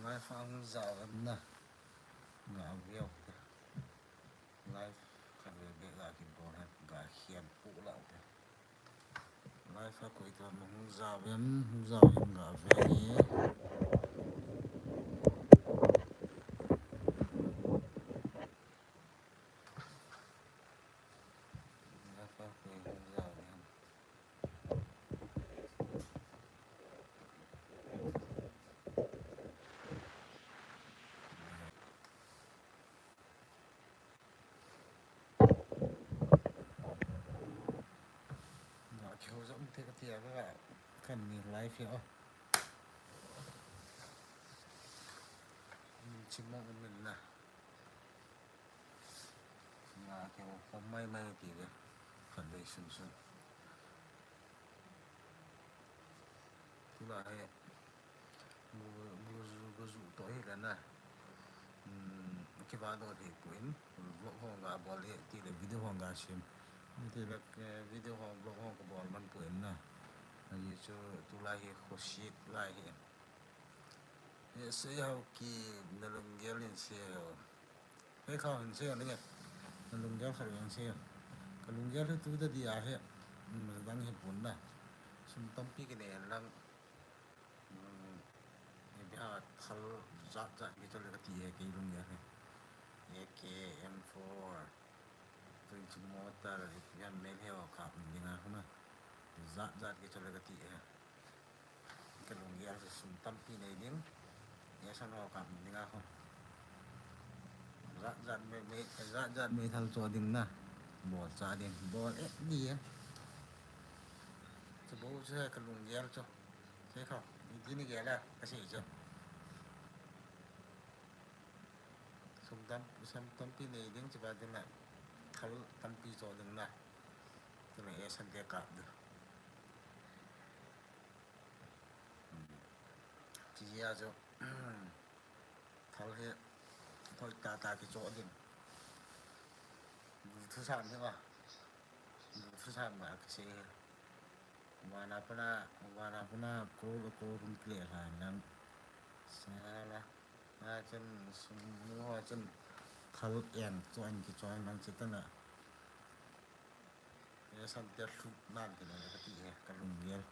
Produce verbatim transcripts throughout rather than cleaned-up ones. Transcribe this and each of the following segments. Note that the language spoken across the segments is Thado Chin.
Live a hung jao em na. Ga veu te. Live khat veve ga kibol hen, ga khen pu lau te. Live a koi to hung jao em, hung jao em ga ve ni. Live a koi hung jao em. Nga kihou jong te kati a ka, kan ni live hi o. Min chim mong um in na. Nga kihou khom mai mai ti ve. Khat vei sun sun. Tulai hi. Gu, gu, gu ju to hi ka na. Hmm, kivah doh thei poi. Vlog ho ga bol hi, tile video ho ga sem. Tile, eh, video ho, vlog ho ka bol man poi na. Ahi chu tulai hi khosit lai hi. Ye sei hau ki na lunggel in sei hau. Hei kha hin sei a, na lunggel kha hin sei a. Ka lunggel hi tu da dia hi. Hmm, dang hi pun na. Sum tampi kine lang. Hmm, ipi ham thal jat jat kichol le kati e kei lunggel hi. A K M four, twenty mortar, ipi ham mel he o kap dinga khu na. Jat jat kichol le kati e. Ka lunggel hi sum tampi nei ding. Ye san ho kap dinga khu. Jat jat me, me, jat jat me thal cho ding na. Bol cha ding. Bol e di e. Chu bou chu ka lunggel chu. Sei kha, ni ti ni gel a, ka sei chu. Sum tam, sum tampi nei ding chu ba ding na. Thal tampi cho ding na. Chu na e san te kap ding. Chi a chu. Thal hi, thoi ta ta kicho ding. Thu san hi ma. Thu san ma kisei hi. Vana pana, vana pana ko, ko rum kile la nang. Sala. A chen sum ho chen thal eng cho an kicho nang chitana. Ye san te lhut nan kine kati he ka lunggel.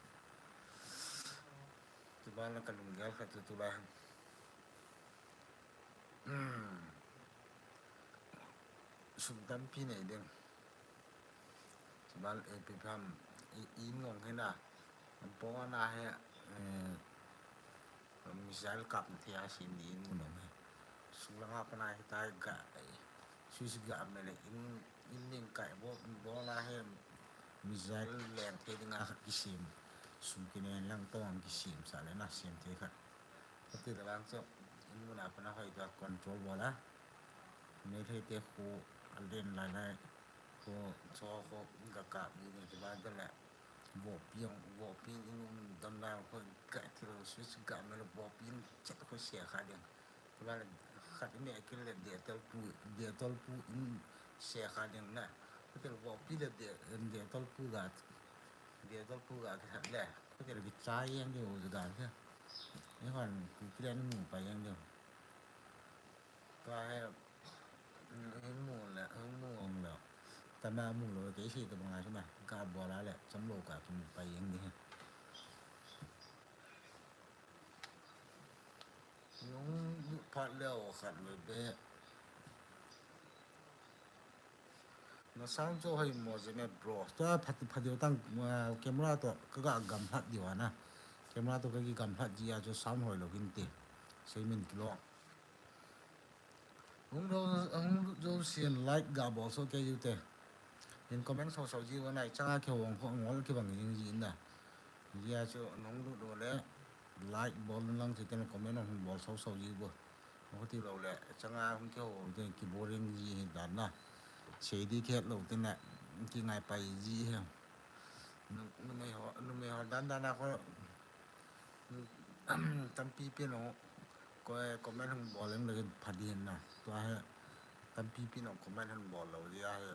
Chuban la ka lunggel kha chu tulai. Hmm. Sum tampi nei ding. Chuban ipi ham i, i ngong hi na. An po na he, eh, missile kap thei a sin ni in mun om he. Sum langa pana hi tai ga, eh, switch ga me le in, in ning kai bo, bo na he missile leng thei dinga khat kisem. Sum kine lang to ang kisem sa le na sem thei khat. Kati le lang chu, in mun a pana hoi ga control bol a. Meitei te khu a len lai lai. Khu cho khu ga kap ni ni chuban te le. Vopi jong, vopi in um dam lai khu ga thil switch ga me le vopi in chet khu se kha ding. Chuban le khat me kil le Dettol pu, Dettol pu in se kha ding na. Khu thil vopi le De, Dettol pu ga, Dettol pu ga khat le. Khu thil kichai jeng ding u ga kha. Ni hon ku kile ni mu pa jeng ding. Tua hi, hung mu le, hung mu ong le. Tama mu lo, kei sei tabang a suma, ka bol a le, cham lo ka kin pai jeng ni. Nung lut phat le o khat le be. Na sound chu hoi mo jeng e bro. Tua phat, phat deu tang, ah, camera to ka ga gamlhat diu ana. Camera to ka ki gamlhat ji a chu sound hoi lo hin te. Sei min kilo. Hung lo, hung lo sin like ga bol so ke u te. In comment so so ji u nai changa ke hong ho ngol ke bang jing ji na. Ji a chu nung lut lo le like bol lang ti te comment hung bol so so ji bo. Hung ti lo le, changa hung kihou te ki boring ji hi dan na. Sei di khet lo te na, ki ngai pai ji hi. Nu, numei ho, numei ho dan dan a ko, tampi pi no, ko, comment hung bol leng le pha di na. Tua hi, tampi pi no comment hung bol lo ji a hi.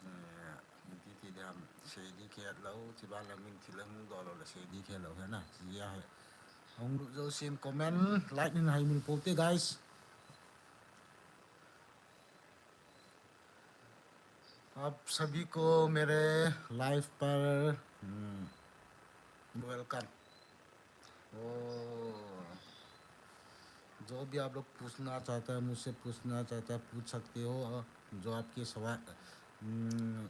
Eh, ti ti dam, sei di khet lo, chuban le min thil hung dol lo le sei di khet lo hi na, ji a hi. Hung lut jousen comment, like nin hai mil poute, guys. आप सभी को मेरे लाइव पर, हम्म, वेलकम। ओ, जो भी आप लोग पूछना चाहते हैं, मुझसे पूछना चाहते हैं, पूछ सकते हो। जो आपके सवाल, हम्म,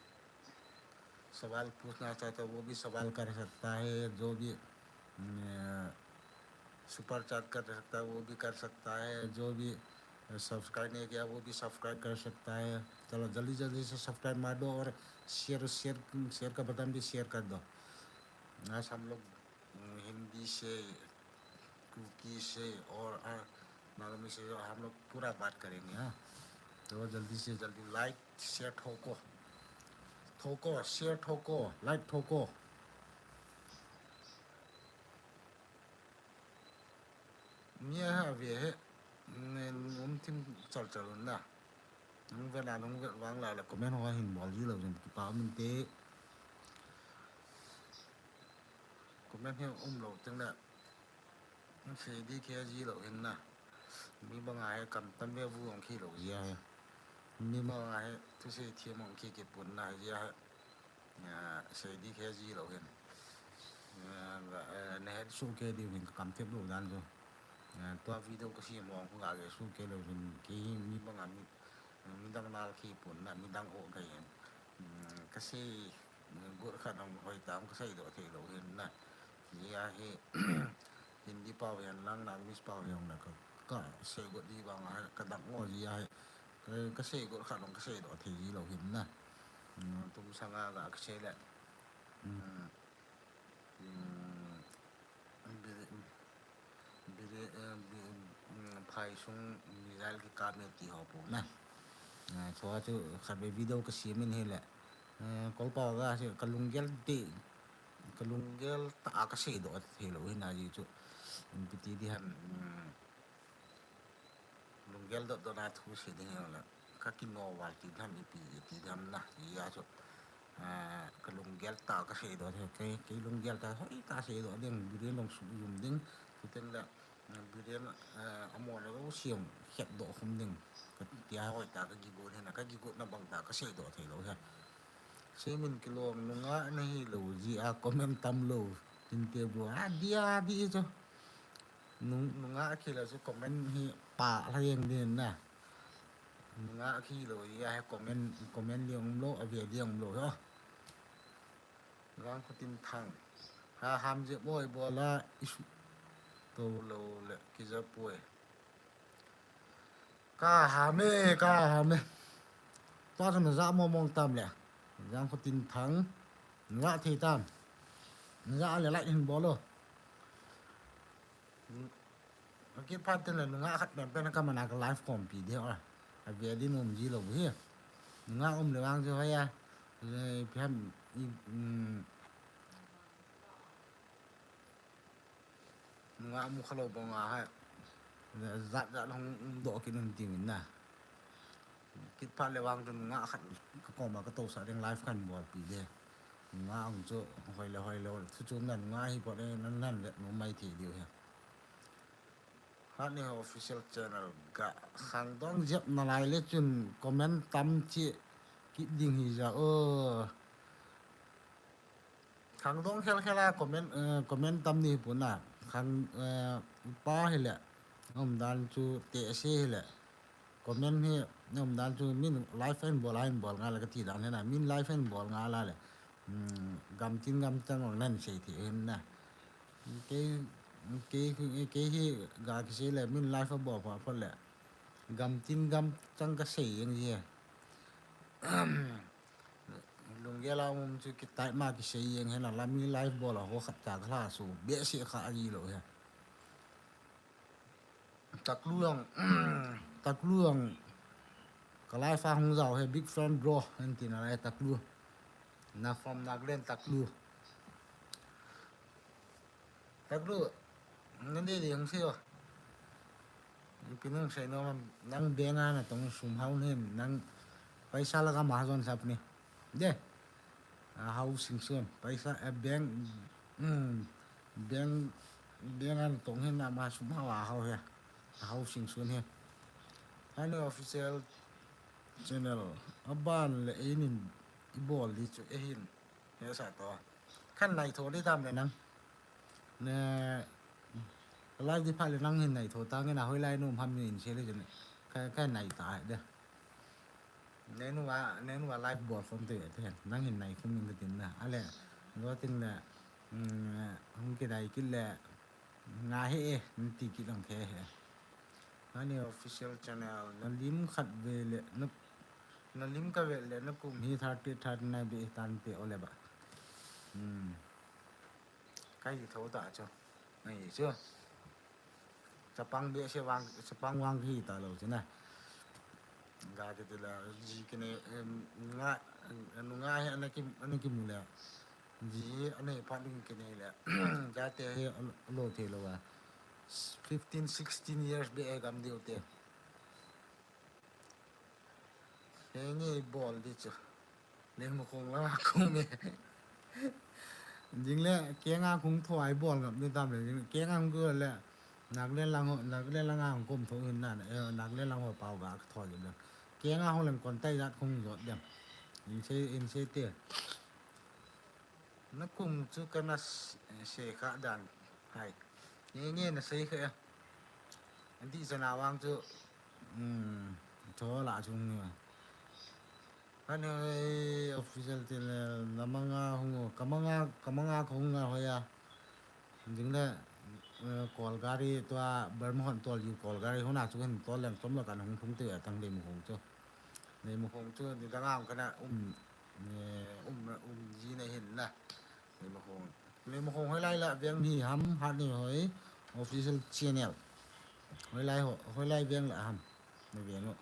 सवाल पूछना चाहता है, वो भी सवाल कर सकता है। जो भी, हम्म, सुपर चैट कर सकता है, वो भी कर सकता है। जो भी सब्सक्राइब नहीं किया, वो भी सब्सक्राइब कर सकता है। चलो, जल्दी जल्दी से सब्सक्राइब मार दो और शेयर, शेयर, शेयर का बटन भी शेयर कर दो। आज हम लोग, हम्म, हिंदी से, कुकी से और, अ, नागामी से हम लोग पूरा बात करेंगे, हाँ। तो जल्दी से जल्दी लाइक शेयर ठोको, ठोको, शेयर ठोको, लाइक ठोको। Ni a ha ve he, ne, um thim chal chal un na. Nung ve na, nung ve vang la la comment ho hin bol ji lou jin kipa um inte. Comment hi um lou teng le, sei di khe ji lou hin na. Mi banga hi kam tam ve vu ong khi lou ji a hi. Mi banga hi thusei thiam ong khi kipun na ji a hi. Ah, sei di khe ji lou hin. Ah, eh, na het su khe di hin ka kam thep lou dan chu. Ah, tua video ka sem ong khu ga ke su khe lou hin, kei hi mi banga mi, midang nal khi pun na, midang ho kei hin. Hmm, ka sei, hmm, got khat ong hoi tam ka sei doh thei lou hin na. Ji a hi, Hindi pau hin lang, Nagamese pau hin na ka, ka sei got di banga ka dang o ji a hi. Ka, ka sei got khat ong ka sei doh thei ji lou hin na. Hmm, tum sanga ga ka sei le. Hmm, hmm, biri, biri, eh, bi-, hmm, phai sung missile kikap e ti ho pu na. Ah, chua chu khat ve video ka sem in hi le. Eh, kol pau ga sei ka lunggel ti, ka lunggel ta a ka sei doh thei lou hin a ji chu. Ipi ti di ham, hmm. Lunggel dot dot na thu sei ding hi la. Ka kino val ti dam ipi ti dam na. Ji a chu. Ah, ka lunggel ta ka sei doh thei, kei, kei lunggel ta, hoi ta sei doh ding, biren dong su yum ding. Chuteng le, ah, biren, ah, amo le u siam het doh khum ding. Ka ti a hoi ta ka kigot hin na, ka kigot na bang ta ka sei doh thei lou hi. Sei min kilom nunga na hi lou ji a comment tam lou. Tin te bu a dia di chu. Nung, nunga khi la chu comment hi pa la yeng din na. Nunga khi lou, ya he comment, comment liang um lou, a ve liang um lou, ha. Lang ko tin thang. Ha ham je boi bola isu. To lou le, kija poi. Ka ham e, ka ham e. Tua chu na ja mo mong tam le. Lang ko tin thang. Na ja thei tam. Na ja le like hin bol o. Kiphat tin le nunga khat pen pen ka mana ka live kompi di a. A ve di nom ji lou hi. Nunga um le vang chu hoi a. Le pi ham i, um, nunga mu kha lou bang a hai. Le zat zat hong um doh kin un ti min na. Kiphat le vang chu nunga khat ka koma ka tosa ding live kan bolpi de. Nunga ang chu hoi le hoi le thu chom na nunga hi pot e nan nan le no mai thei diu he. Hani official channel ga khangdong jep na lai le chun comment tam chi kit ding hi ja o. Khangdong khel khel a comment, eh, comment tam ni puna. Khang, eh, pa hi le. Umdan chu te se hi le. Comment hi umdan chu min live en bol a in bol nga la ka ti dan he na. Min live en bol nga la le. Hmm, gam tin gam chang ong nan sei thei hin na. Kei, kei, kei hi ga kisei le min live a bol pha pha le. Gam tin gam chang ka sei jeng ji. Lunggel a um chu kitai ma kisei jeng he na la min live bol a ho khat cha ka la su. Be se kha a ji lou he. Taklu jong, Taklu jong, ka live a hung jao he, big fan bro, hen ti na lai Taklu. Na from Nagaland Taklu. Taklu, nang dei dei hung sei o. Ipi nang sei nom, nang bank a na tong sum hao nem, nang paisa la ka ma jon sap ni. De. A, housing loan. Paisa, a, bank, um, bank, Deng an tong hin ama sum hao a hao he. Hao sing sun he. Ani official channel. Aban le einin ibol di chu ehin. He sa to. Khan nai tho di tam le nang. Ne live di pha le nang hin nai tho ta nge na hoi lai nu ham ni in se le jun. Ka ka nai ta de. Nenu a nenu a live bol khom te te nang hin nai khom ning tin na. Ale. Lo tin le. Hung ki dai ki le. Nga he e, nti ki dang khe he. Ani official channel, na lim khat ve le, na, na lim ka ve le, na kum hi thirty, thirty nine be tan te ole ba. Hmm. Kai di tho ta cho. Ngai cho. Chapang be se wang, chapang wang hi ta lo china. Ga ke te la, ji ke ne, em, nga, anu nga he, ana ki, ana ki mu le. Ji, ane pha ding ke nei le. Jate he lo the lo a. Fifteen, sixteen years be e gam diu te. He nge bol di chu. Le mo khong la khong me. Jing le, ke nga khong tho ai bol gam ni tam le. Jing ke nga khong le. Nak le lang ho, nak le lang ang kom tho hin na. E, nak le lang ho pau ga tho le. Ke nga ho leng kon tai jat khong jot dem. In se, in se te. Na kum chu kana se kha dan hai. Nge nge na sei kha. Anti sana wang chu. Hmm. Cho la chung ni. Kan hoi official channel na manga hung ka manga ka manga ka hung nga hoya. Jing le kol gari tua Burma hon tol yu kol gari hona chu hin tol leng tom la kan hung phung te atang le mu hung chu. Nei mo khong chu ni dang ang kana um, um, um ji na hin na. Nei mo khong. Nei mo khong hoi lai la veng hi ham hat ni hoi official channel. Hoi lai ho, hoi lai veng la ham. Nei veng lo.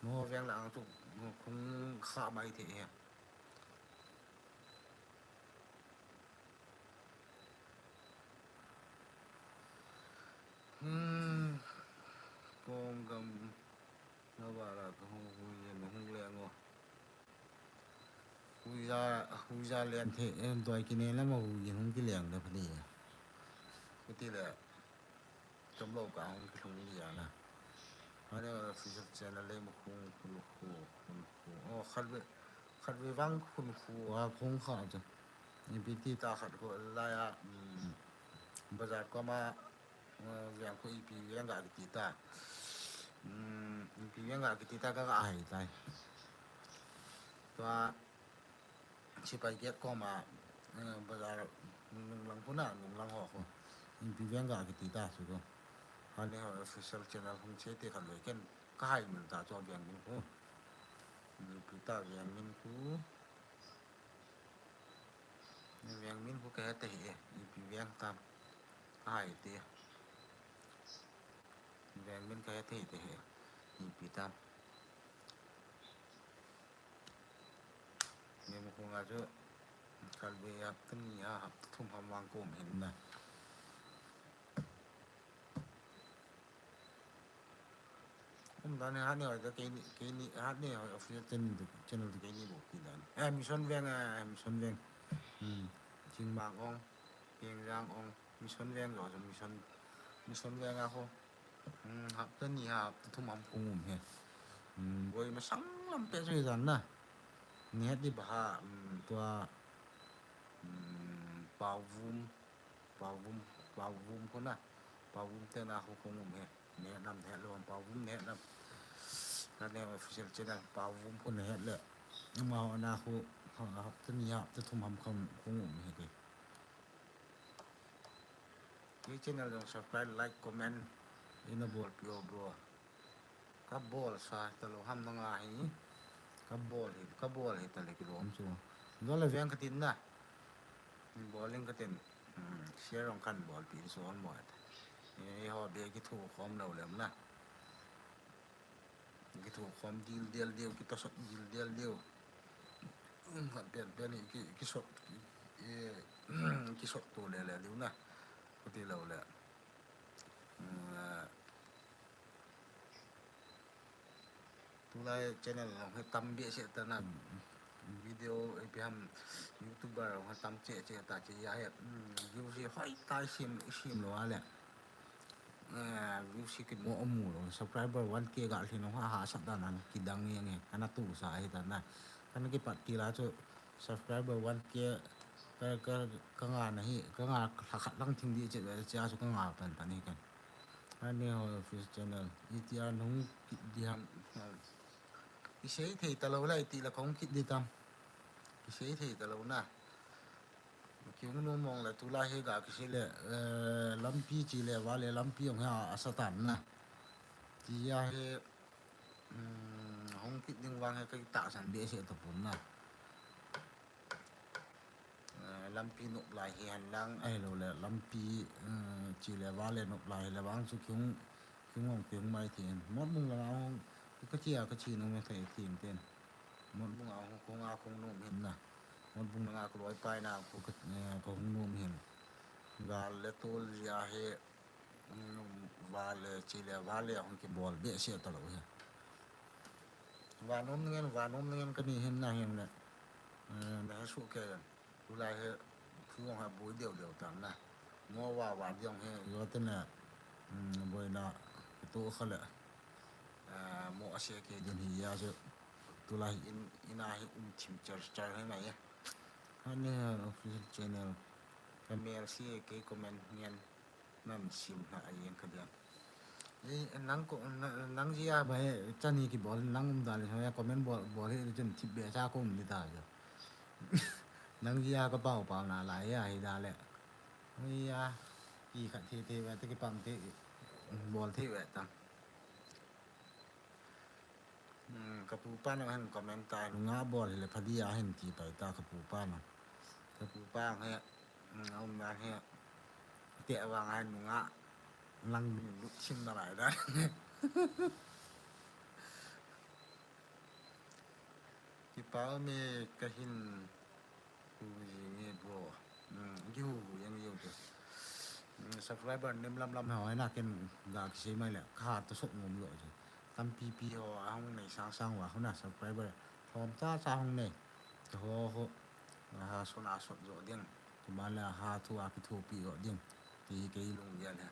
Mo veng la ang chu khong kha mai the he. Hmm. Kong gam. Nabara ka hung hui yen hung leng o. Huija, huija len the, em doi kine lama hui yen hung kileng da phani. Kuti le, chom lo ka hung kilung li ya na. Hane official channel le mo khung khun khu, khun khu. O, khat ve, khat ve vang khun khu, a khung kha chu. Ni pi ti ta khat ko la ya, bazar ko ma, Veng khu ipi veng ga kiti ta. Ipi veng ga kiti ta ka ga hai tai. Tua sipai gate koma bazar nunglang khu na, nunglang ho khu. Ipi veng ga kiti ta su ko. Hane ho official channel hung che te khat loi ken ka hai mil ta cho veng min khu. Ipi ta veng min khu. Veng min khu ka he te he, ipi veng tam. Hai te. Veng min ka he te he te he. Ipi tam. Ni mu khu nga chu. Kal ve hap kan ni ha hap thum ham wang kom hin na. Um dan he hat ni hoi ta keini, keini hat ni hoi official channel tu, channel tu keini bo ki dan. Eh, Mission Veng, eh, Mission Veng. Hmm. Chingmang ong, Pengjang ong, Mission Veng jo, Mission, Mission Veng a ho. Hmm, hapta ni hapta thum ham khong um he. Hmm, boi masang lam pe sui dan na. Ni hat di ba ha, hmm, tua, hmm, Pauvum. Pauvum, Pauvum khu na. Pauvum te na khu khong um he. Ne nam ne lo Pauvum ne nam. Ka ne official channel Pauvum khu ne le. Ama ho na khu hapta ni hapta thum ham khong um he ke. Ki channel jong subscribe, like, comment. Ina bol pi o bro. Ka bol sa ta lo ham na nga hi. Ka bol hi, ka bol hi ta le kilom chu. Dole veng ka tin na. Ni bol ling ka tin. Hmm, share ong kan bol pi so on mo ta. E ho be ki thu khom lo lem na. Ki thu khom dil del deu, ki to sot dil del deu. Hmm, ka pen pen ki, ki sot, e, ki sot tu le le deu na. Ku ti lo le. Hmm, Tulai channel long he tam bia se ta na. video, ipi ham YouTuber ho tam cheh cheh ta chu ya he, um, views hi hoi tai sim, sim lou a le. Eh, views hi kimo amu lou. Subscriber one K ga lhin ho ha, hahsat dan a kidang nge nge. Kana tusa hi ta na. Kana kipat til a chu subscriber one K ka, ka, ka nga na hi, ka nga lha khat lang thim di cheh ve cheh a chu ka nga pan pan hi kan. Ani ho office channel. Iti a nung kit di ham. Kisei thei talou lai ti la kong kit di tam. Kisei thei talou na. Kihung nom mong le tulai hi ga kisei le, eh, lampi chi le va le lampi jong hi a, asa tan na. Ti a hi, um, hung kit ding vang hi ka kitahsan behseh tapon na. Eh, lampi nop lai hi hen lang, ahilou le lampi, eh, chi le va le nop lai hi le vang chu kihung, kihung hung kihung mai thei hen. Motbung langa hung, ka chi a ka chi nom e thei thei ten. Motbung a hung, kong a kong nom hin na. Motbung langa ka loi pai na, ko ka, eh, ka hung nom hin. Gal le tol jia hi, um, va le, chi le, va le, hung kibol behseh talou hi. Vanom ningen, vanom ningen ka ni hin na hin le. Eh, na he su ke. Tulai hi, thu hung ha boi deu deu tan na. Mo va va diong hi, yo te na, um, boina, to kha le. Ah, mo ase ke din hi ya se. Tulai hi in, ina hi um thim char char hi na ya. Ani ha official channel. Ka mel si ke comment ngen nan sim na a yen ka dia. Ei, nang ko, na, nang jia ba he, chani kibol, nang um da le, comment bol, bol he, chun thip be cha ko um ni ta jo. Nang jia ka pau pau na la ya hi da le. Ei ya, ki khat the the ve te ki pang te, bol the ve ta. Hmm, ka pupa nang hin comment ta, nunga bol hi le pha di a hin ti pai ta ka pupa nang. Ka pupa nang he, hmm, um na he. Te awang a nunga lang lut sim na lai da. Kipa me ka hin hu ji nge bro. Hmm, ki hu hu yang yo te. Hmm, subscriber nem lam lam ho, ai na ken ga kisei mai le, ka ha to sot ngom lo je. Tampi pi ho, a hung nei sang sang va, huna subscriber. Thom cha cha hung nei. Ka ho ho. A ha sot a sot jo ding. Tuma le a ha thu a kithopi jo ding. Ti kei lung gel he.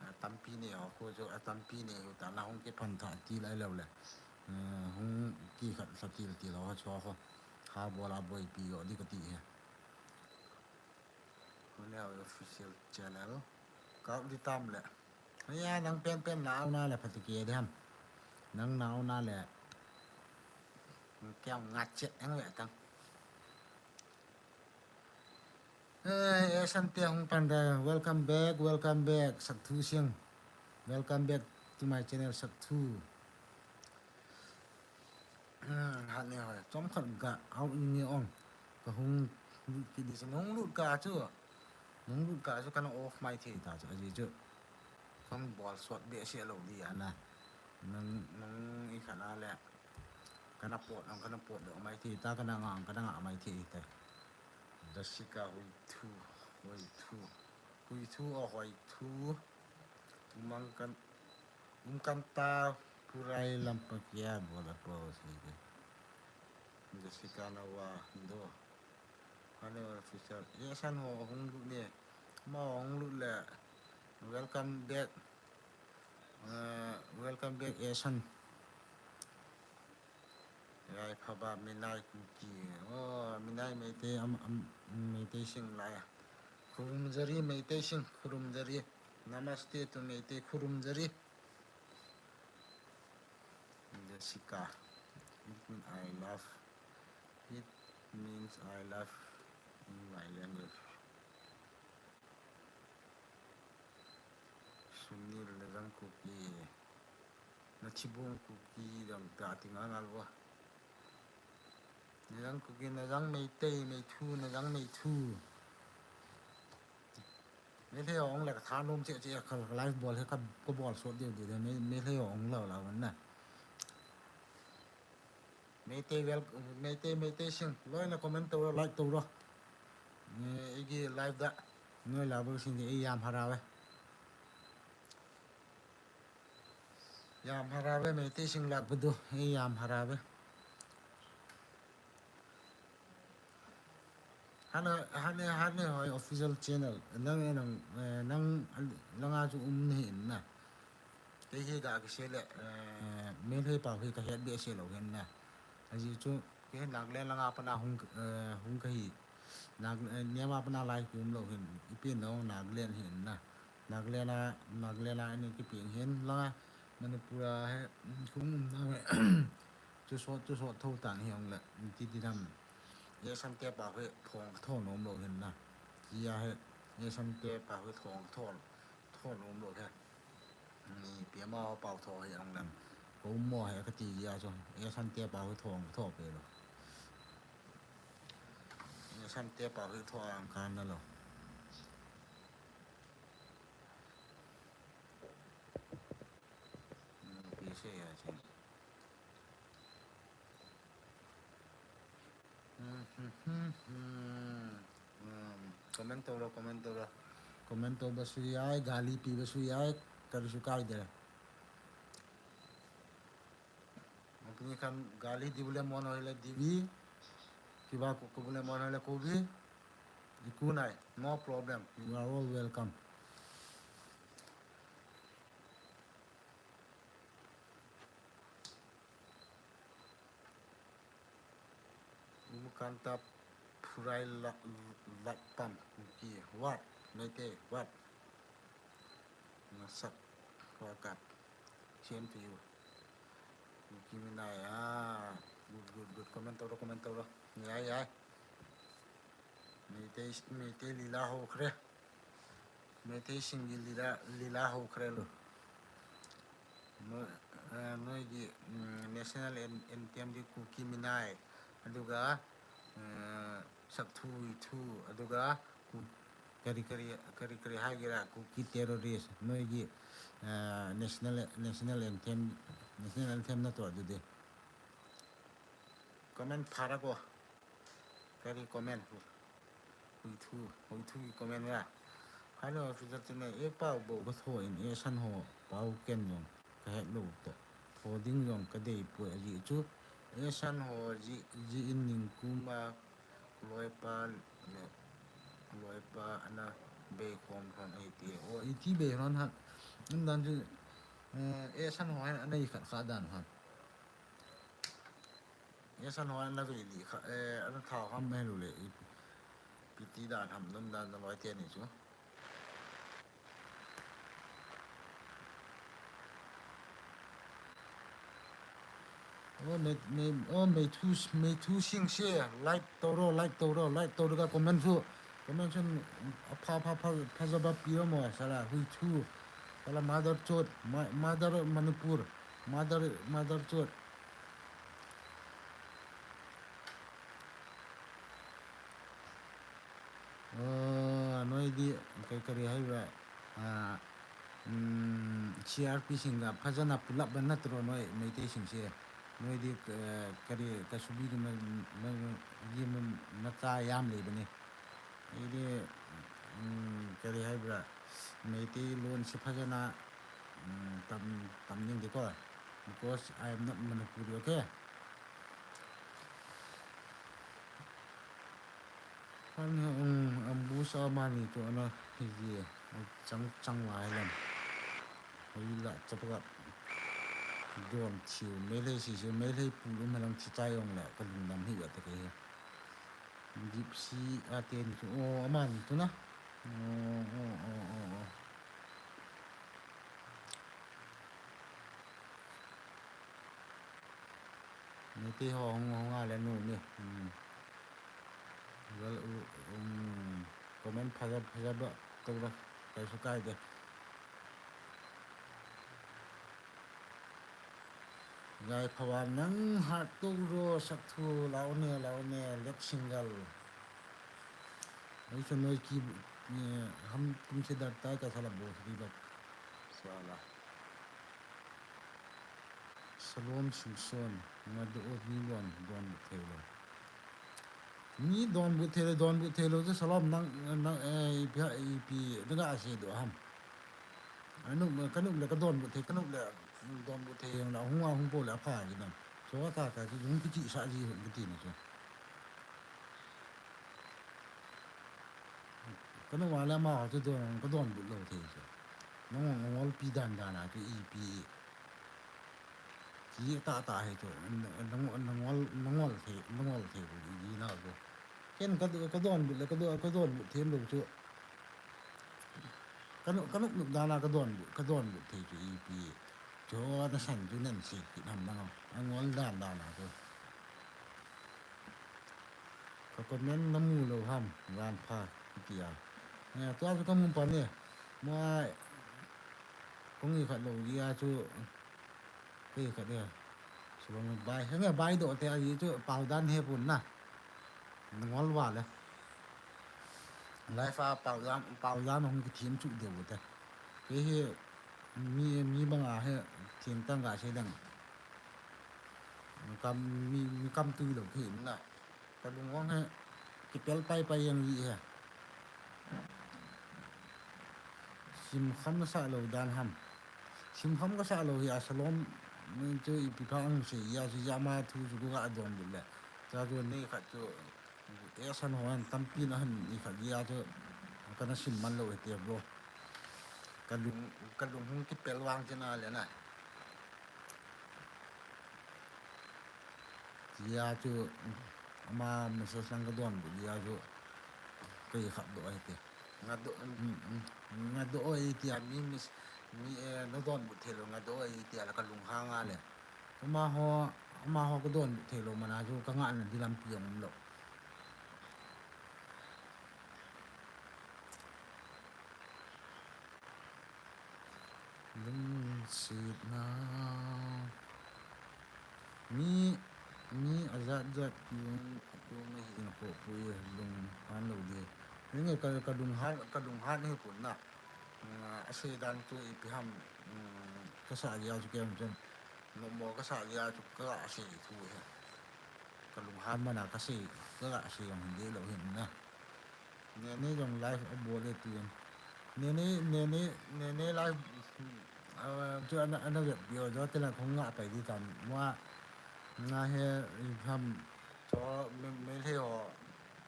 A tampi nei ho, ko jo a tampi nei ho ta na hung kiphan tha ti lai lo le. Eh, hung ki khat sa til til ho, cho ho. Ha bol a boipi jo di ka ti he. Hung le official channel. Ka di tam le. Aya, nang pen pen na au na le pha ti ke di ham. Nang na au na le. Kya ngat chet ang le tang. Eh, eh, Santia hung panda, welcome back, welcome back, Sak Thu Siang. Welcome back to my channel, Sak Thu. Hmm, hat ni hoi, chom khat ga, au in ni ong. Ka hung lut ki di sin, hung lut ka chu. Hung lut ka chu, kana off mai thei ta chu, aji chu. Kong bol sot behseh lou di ana. Nang, nang i khat a le. Kana pot, ang kana pot lou mai thei ta, kana nga, ang kana nga mai thei ta. Jessica Hui Thu, Hui Thu. Hui Thu o Hui Thu. Umang kan, um kan ta purai lampa kia bola po si ke. Jessica na wa do. Hane official. Yes, ano hung lut ne. Ma hung lut le. Welcome back. Uh, welcome back, Esan. Rai phaba Minai Kuki. Oh, Minai Meitei am, am, Meitei Sing lai. Khurumjari Meitei Sing, Khurumjari. Namaste to Meitei, Khurumjari. Jessica. It means I love. It means I love in my language. Sunil, na jang Kuki, na thibung Kuki dang ta ti nga ngal wa. Na jang Kuki, na jang Meitei, Meithu, na jang Meithu. Meitei ong le ka tha nom che che ka live bol he ka, ka bol sot deu deu de, Mei, Meitei ong lau lau na. Meitei wel, Meitei, Meitei Sing, loi na comment to, like to ro. Eh, igi live da. Noi la bol sing de, eh, yam hara we. Yam hara we, Meitei Sing la budu, eh, yam hara we. Hane, hane, hane hoi official channel. Nang, eh, nang, eh, nang, langa chu um nahi na. Kei hi ga kisei le, eh, Meitei pau hi kahet behseh lou hin na. Ajeh chu, kei hi Nagaland langa pat na hung, eh, hung kahi. Nag-, eh, Myanmar pat na lai kaum lou hin. Ipi nau Nagaland hin na. Nagaland a, Nagaland a ani kipeng hin langa. Manipur a hi, hung um na hi. Chu sot, chu sot tho tan hi hung le. Ti ti dam. Ye san te pau hi phong tho nom lou hin na. Tia hi, ye san te pau hi phong tho, tho nom lou hi. Ni pia ma pau tho hi ang lam. Ko mo hi kati ya chu. Ye san te pau hi phong tho pe lou. Ye san te pau hi tho ang kan na lou. Ni pi se ya chu. Comment to lo, comment to lo. Comment to ba sui ai, gali pi ba sui ai, kari su kai de. Apni khan gali di bole mon hoile dibi, kiba ko, ko bole mon hoile kobi, iku nai, no problem. You are all welcome. Umkanta Phurai Lak-, Lakpam, Kuki. What? Meitei, what? Masak, welcome. Same to you. Kuki Minai, ah. Good, good, good. Comment to lo, comment to lo. Yai, yai. Meitei, Meitei lila ho khre. Meitei sing gi lila, lila ho khre lo. No, eh, noi gi, mm, national an-, anthem di Kuki Minai. Aduga, eh, sakthu ithu. Aduga, ku-, kari, kari, kari, kari hai gira Kuki terrorist. Noi gi, eh, national, national anthem, national anthem na to adu de. Comment phara ko. Kari comment. Hui thu, hui thu ki comment ra. Hello, Officer Chennai, e pau bo ka tho in, e san ho, pau ken jong, ka het lo to. Tho ding jong, ka dei poi aji chu. E san ho, ji, ji in ning kuma, loipa, le, loipa, ana, bei khom khon ai ti. O, iti bei ron han. Indan chu, eh, e san ho, ana i khat khat dan han. Ye san ho ana ve li kha, eh, ana thao ham me lu le, i, piti dan ham, nom dan na loi te ni chu. Oh, me, me, oh, me thu, me thu sing se, like to ro, like to ro, like to ro ka comment su. Comment su, a pha, pha, pha, pha za ba pi mo, sala, hui thu. Sala mother chot, ma-, mother Manipur, mother, mother chot. Oh, noi di, kei kari hai ba, ah, mm, C R P sing ga, phajana pulap ban na tro noi, Meitei sing se. Noi di, eh, kari, ka subi di ma, ma, ma, di ma, ma cha yam le bani. Ei di, mm, kari hai ba, Meitei lon se phajana, mm, tam, tam ning di ko. Because I am not Manipuri, okay? Khan, um, ambush amani chu ana hi ji, chang, chang lai lam. Hoi la chapaka don thiu, Meitei si si, Meitei pu lu malang thi chai ong la, ka lung lam hi ya ta ke hi. Gypsy a te ni chu, oh, amani chu na. Oh, oh, oh, oh, oh. Meitei ho hung, hung a le nu ni. Hmm. Well, u-, um, comment phaja, phaja ba, to ba, kai su kai de. Gai phawa nang hat to ro sak thu lau ne, lau ne, lek single. Ei chu noi ki, eh, ham tum se dar tai ka sala bo ri ba. Sala. Salom Singson, nga do o mi don, don bu thei lo. Mi don bu thei lo, don bu thei lo, te Salom nang, nang, eh, ipi, ipi, nang a se do ham. Anu, ka nu le ka don bu thei, ka nu le don bu thei, na hung a hung po le a pha ji nam. So ka ka, ka hung ki chi sa ji hung ki ti na so. Ka nu ma le ma ho chu don, ka donbut lou thei chu. Nangol, nangolpi dan dan a chu ipi. Chi ta ta hi chu, nangol, nangol, nangol thei, nangol thei bu ji na bu. Ken ka, ka donbut le, ka don, ka donbut them lou chu. Ka nu, ka nu, nu dan a ka donbut, ka donbut thei chu ipi. Chu na san chu nan si ki nam na ngol. Nangol dan dan a chu. Ka comment na mu lou ham, jan pha, tia. Nge, tua chu ka mu pan e. Mo ai, kong i khat lou, ia chu, kei khat e. Sulong bai, nge bai do te a i chu, pau dan he pun na. Ngol va le. Life a pau dan, pau dan hong ki thim chu de bu te. Kei hi, mi, mi bang a he, thim tang ga se dang. Kam, mi, mi kam tui lou khi na. Ka lung hong he, kipel pai pai yang i he. Sim kham sa lou dan ham. Sim kham ka sa lou hi a salom, min chu ipi pha ang se, ia chu ia ma thu chu ka donbut le. Cha chu nei khat chu, e san ho an tampi na han i khat ia chu, ka na sim man lou he te bo. Ka lung, ka lung hong kipel vang che na le na. Tia chu, ama message lang ka donbut tia chu, kei khat do ai te. Nga do, mm, mm, nga do ai tia mi mis, mi, eh, na donbut thei lou, nga do ai tia la ka lunghang a le. Ama ho, ama ho ka donbut thei lou man a chu ka ngah na di lampi jong um lou. Lungsetna. Mi, mi ajat jat kium, kium ahi na ko pui lunghan lou di. Henge ka, ka lunghan, ka lunghan hi pun na. Mm, asei dan chu ipi ham, mm, ka sa dia chu kem chen. Nommo ka sa dia chu ka asei thu hi. Ka lunghan man a ka sei, ka asei jong hin de lou hin na. Nene jong live abol e tin. Nene, Nene, Nene live, ah, chu ana, ana vet video jo te la khong nga pai di tan. Mo a, nga he, ham, cho, me, me le ho,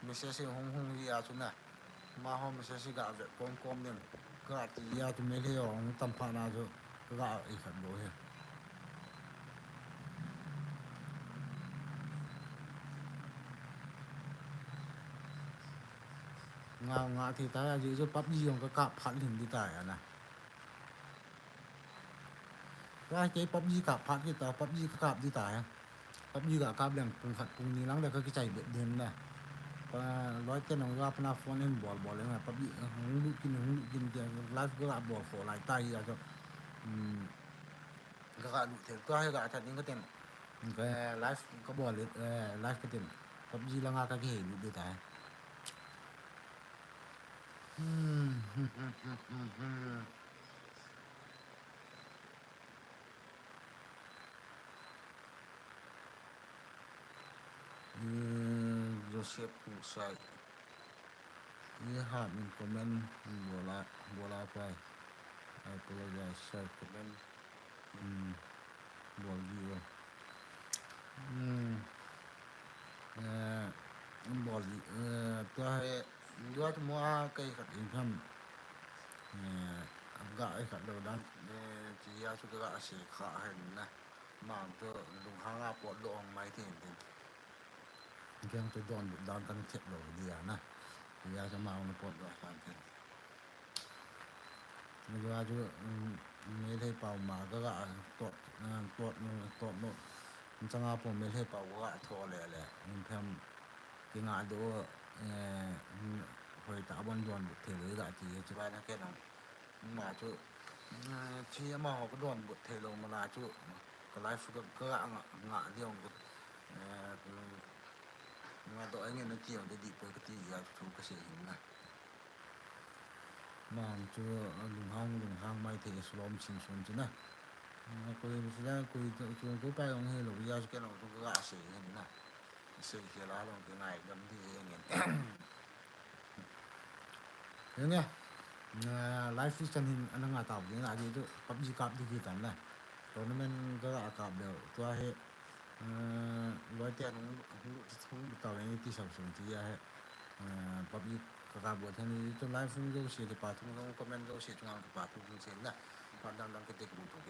message hung hung hi a chu na. Ma ho message ga vet kom kom ding. Ka ti a chu me le ho, hung tam pha na chu, ga i khat bo he. Nga, nga thi ta, a ji chu PUBG jong ka kap phat lhin di ta ya na. Ka kei PUBG kap phat ki ta, PUBG ka kap di ta ya. PUBG ka kap leng pung khat pung ni lang le ka kichai bet din na. Pa loi te nong ga pa na phone in bol bol leng na PUBG, eh, hung lut kin, hung lut kin tia live ka bol fo lai ta hi a chu. Hmm. Ka ga lut thei, tua hi ga that ding ka ten. Ka live ka bol le, eh, live ka ten. PUBG langa ka kihei lut de ta. Hmm. Hmm, Joseph Kusai. Ye ha min comment bola, bola pai. I apologize, sir. Comment. Hmm. Bol gi o. Hmm. Eh, bol gi, eh, tua he, dua tu mo a kai khat in tham. Eh, ga ai khat lou dan. Eh, ti ya chu ga se kha hen na. Mang chu lunghang a pot doh mai thei thei. Keng chu donbut dan kan thep lou dia na. Tia chu amau na pot doh dan thei. Tia chu, um, Meitei pau ma ka ga tot, um, tot, um, tot no. Changa po Meitei pau ka ga tho le le. Um, phem kinga doh, eh, um, hoi ta bon donbut thei lou ga ti chu ba na ke nang. Ma chu, eh, chi ama ho ka donbut thei lou ma la chu, ka life ka, ka nga, nga liang ka, eh, nga doh nge na ti ang di poi ka ti ya chu ka sei hin na. Ma chu, eh, lunghang, lunghang mai thei slom sin sun chu na. Eh, koi sila, koi chu, chu, ko pa yong he lou ya chu ke lou chu ka sei hin na. Sei ke la lou ke ngai dam di he ngen. Henge, ah, live feed chan hin ana nga tau ding, aji chu PUBG kap di ki tan na. Tournament ka ga kap deu, tua hi, ah, loi te hung, hung, hung tau ding ti sau sung ti a hi, ah, PUBG, Kaka bol thei ni tu live hung jouse, kipa thu jong comment jouse chunga kipa thu jong sei na. Phat dang dang kiti kabu thong